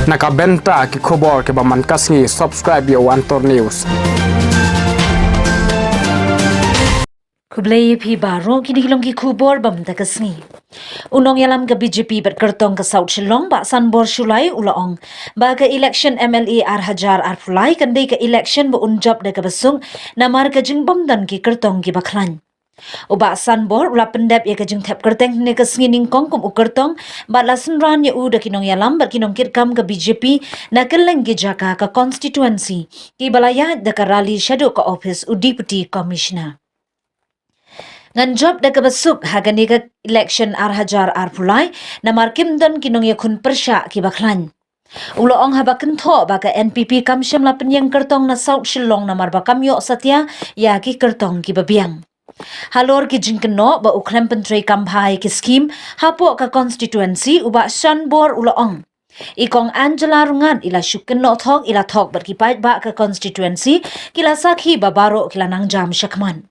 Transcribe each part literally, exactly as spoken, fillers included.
Na ka bynta ki khubor kiba man ka sngi, subscribe ïa u Antor News. Khublei ïa phi baroh, kine ki long ki khubor ba mynta ka sngi. U nongïalam ka B J P bad kyrtong ka South Shillong, Bah Sanbor Shullai u la ong ba ka election M L A ar hajar arphew lai kan dei ka election ba un jop da kaba suk, namar ka jingbym don ki kyrtong kiba khlaiñ. U Bah Sanbor u la pyndep ïa ka jingthep kyrteng hynne ka sngi nyngkong kum u kyrtong, bad la synran ïa u da ki nongïalam bad ki nongkitkam ka B J P na kylleng ki jaka ka constituency, kiba la ïaid da ka rally shaduh ka ophis u Deputy Commissioner. Ngan jop da kaba suk ha kane ka election ar hajar arphew lai, namar kim don ki nongïakhun pyrshah kiba khlaiñ. U la ong haba kynthoh ba ka N P P kam shym la pynïeng kyrtong na South Shillong namar ba kam ïoh satia ïa ki kyrtong kiba biang. Halor ki jingkynnoh ba u khlem pyntreikam bha ïa ki skim hapoh ka constituency, u Bah Sanbor u la ong, i Kong Angela Rngad i la shu kynnoh thok, i la thok bad ki paidbah ka constituency, ki la sakhi ba baroh ki la nang jam shakhmat.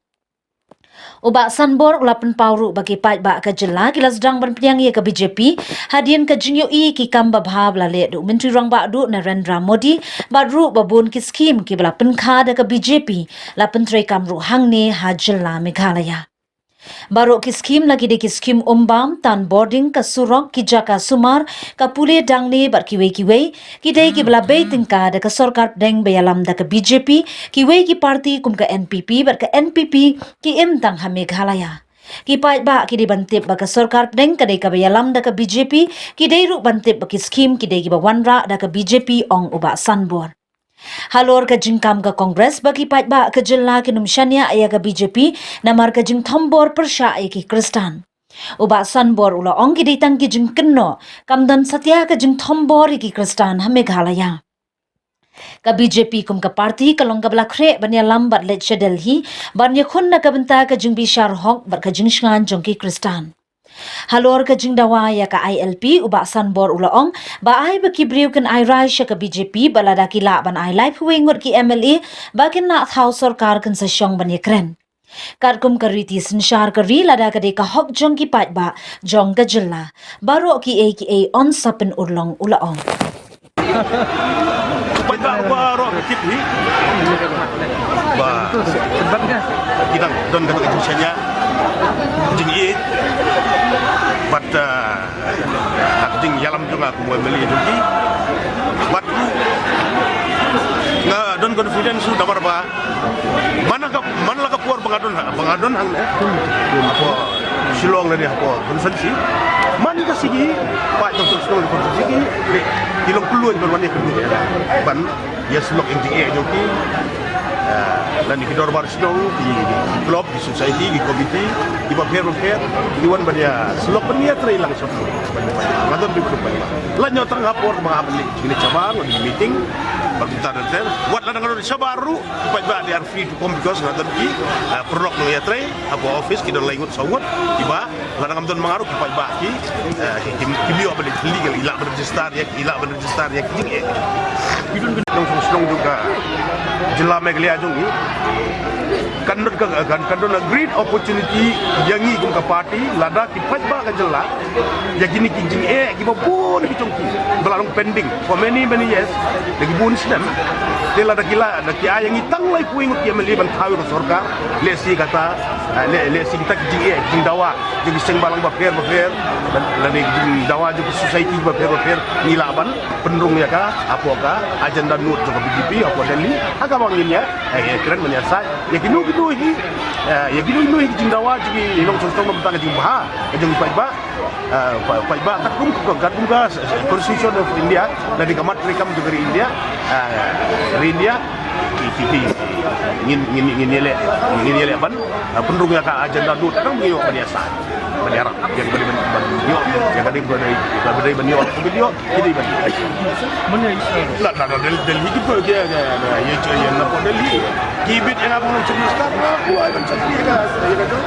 U Bah Sanbor u la pynpaw ruh ba ki paidbah ka jylla ki la sdang ban pdiang ïa ka B J P hadien ka jingïohi ki kam babha ba la leh da u Myntri Rangbah Duh Narendra Modi, bad ruh ba bun ki skim kiba la pynkha da ka B J P la pyntreikam ruh hangne ha jylla Meghalaya. Baroh ki skim, la ki dei ki skim umbam, tan bording, ka surok, ki jaka sumar, ka pule dangne bad kiwei kiwei, ki dei kiba la bei tyngka da ka sorkar pdeng ba ïalam da ka B J P, kiwei ki party kum ka N P P bad ka N P P ki im tang ha Meghalaya. Ki paidbah ki dei ban tip ba ka sorkar pdeng ka dei kaba ïalam da ka B J P, ki dei ruh ban tip ba ki skim ki dei kiba wanrah da ka B J P, ong u Bah Sanbor. Halor ka jingkam ka Congress ba ki paidbah ka jylla kin ym shaniah ïa ka B J P namar ka jingthombor pyrshah ïa ki Khristan, u Bah Sanbor u la ong ki dei tang ki jingkynnoh, kam don satia ka jingthombor ïa ki Khristan ha Meghalaya. Ka B J P kum ka party ka long kaba la khreh ban ïalam bad leit sha Delhi ban ïakhun na ka bynta ka jingbishar hok bad ka jingshngaiñ jong ki Khristan. Halor ka jingdawa ïa ka I L P, u Bah Sanbor u la ong ba ai ba ki briew kin ai rai sha ka B J P, ba lada ki lah ban ai laiphew wei ngut ki M L A ba kin lah thaw sorkar, kin sa shong ban ïakren. Katkum ka riti synshar ka ri, lada ka dei ka hok jong ki paidbah jong ka jylla, baroh kiei kiei yn sa pynurlong, u la ong. Paidbah baroh ki tip hi ba ki dang don kata ka jingshaniah, jingïeit bad, ah, ka jingïalam jong nga kum u M L A jong ki. Bad nga don confidence namar ba man la ka, man la ka por ba nga don ha, ba nga don hangne hapoh Shillong lane hapoh constituency, man ka sngi paid jong Shillong constituency ki, ki long kylluid ban wan ïakynduh ban ïasyllok ïa ki jingeh jong ki. Ah, lane ki dorbar shnong, ki, ki club, ki society, ki committee kiba pher bapher ki wan ban ïasyllok ban ïatrei lang sha u. Nga don bad u paidbah. Lait noh tang ha por ba nga hap leit, leit shabar, leit meeting bad kumta ter ter. Wat lada nga don shabar ruh, u paidbah they are free to come because nga don ki, ah, paralok nongïatrei hapoh office, ki don lai ngut saw ngut kiba, lada ngam don ma nga ruh ki paidbah ki, eh, ki, ki, kim ïoh ban leit thylli, ki lah ban register ïa, ki lah ban register ïa ki jingeh. Ki don ki nongshong shnong jong ka jylla Meghalaya jong ngi. Kan don ka, kan, kan don a great opportunity ïa ngi kum ka party lada ki paidbah ka jylla, ïa kine ki jingeh kiba bun ki jong ki ba la long pending for many, many years, da ki bun snem. Te lada ki lah, da ki ai ïa ngi tang laiphew ngut ki M L A ban thaw ïa ka sorkar, lehse kata, eh, leh, lehse kita ki jingeh, jingdawa jong ki seng balang bapher bapher, lane ki jingdawa jong ki society bapher bapher, ngi lah ban pynrung ïa ka hapoh ka agenda note jong ka B J P hapoh Delhi, ha kaba ngin ïa, eh, ïakren ban ïasaid ïa kino kino hi, eh, ïa kino kino hi ki jingdawa jong ki nongshong shnong na bynta ka jingbha ka jong ki paidbah. Ah, pa-, paidbah katkum, katkum ka Constitution of India, lane ka mat treikam jong ka ri India, ah, ri India, ki, ki, ki, ngin, ngin, ngin ïaleh, ngin ïaleh ban, ah, pynrung ïa ka agenda note, tang ban ïoh ban ïasaid, ban ïarap, ïa ka ba dei ban, ban ïoh, ïa ka dei ban, ïa ka ba dei ban ïoh, ka ba dei ban ïoh, ki dei ban ïoh. La, la, la, Delhi, Delhi ki, ki, ki, ïa, ïa, ïa, ïa, na Delhi ki bit ïa nga ban long Chief Minister, na, ku ai ban sah ïa ka, ïa ka.